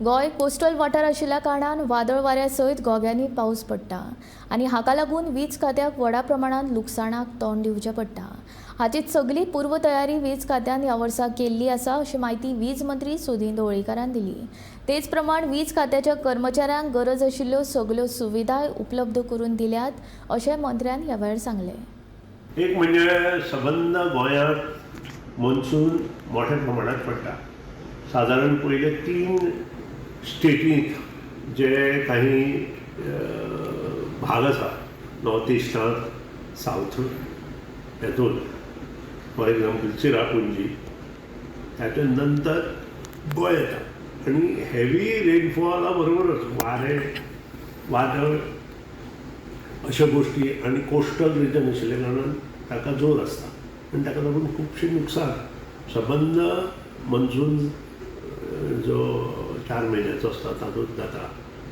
Goa coastal वाठार आशिल्ल्या कारणान वादळ वाऱ्या सयत घोग्यांनी पावस पडटा आनी हाका लागून वीज खात्याक व्हडा प्रमाणांत लुकसाणाक तोंड दिवचें पडटा. हाची सगली पूर्वतयारी वीज खात्यान ह्या वर्सा केल्ली आसा अशी म्हायती वीज मंत्री सुदिन ढवळीकारान दिली. तेच प्रमाण वीज खात्याच्या कर्मचाऱ्यांक गरज आशिल्ल्यो सगल्यो सुविधाय उपलब्ध करून दिल्यात अशें मंत्र्यान ह्या वेळार सांगलें. एक म्हणजे सबंद गोंयांत मॉन्सून मोठ्या प्रमाणात पडटा. सादारण पयले 3 स्टेटींत जे काही भाग आसा, नॉर्थ इस्टांत, सावथ, हेतून फॉर एग्जाम्पल चिरापुंजी, ताच्या नंतर गोंय येता आनी हेवी रेनफॉला बरोबरच वारें, वादळ अश्यो गोश्टी आनी कोस्टल रिजन आशिल्ल्या कारणान ताका जोर आसता आनी ताका लागून खुबशें नुकसान. सबंद मॉन्सून जो 4 म्हयन्याचो आसता तातूंत जाता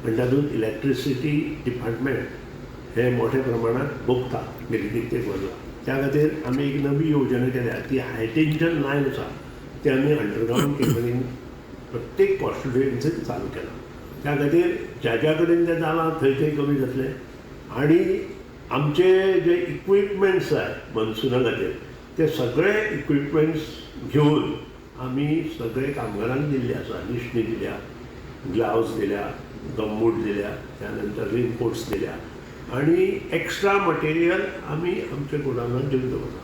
आनी तातूंत इलेक्ट्रिसिटी डिपार्टमेंट हें मोठ्या प्रमाणांत भोगता गेली कित्येक वर्सां. त्या खातीर आमी एक नवी येवजण केल्या, ती हाय टेंशन लायन आसा ती आमी अंडरग्रावंड केबलींग प्रत्येक कॉन्स्टिट्युएन्सीन चालू केला. त्या खातीर ज्या ज्या कडेन तें जालां थंय थंय कमी जातलें आनी आमचे जे इक्विपमेंट्स जाय मॉन्सुना खातीर ते सगळे इक्विपमेंट्स घेवन आमी सगळे कामगारांक दिल्ले आसा. निशणी दिल्या, ग्लावज दिल्या, गमबूट दिल्या, त्या नंतर रेनकोट्स दिल्या आनी एक्स्ट्रा मटेरियल आमी आमच्या गोडावनात घेवन दवरला.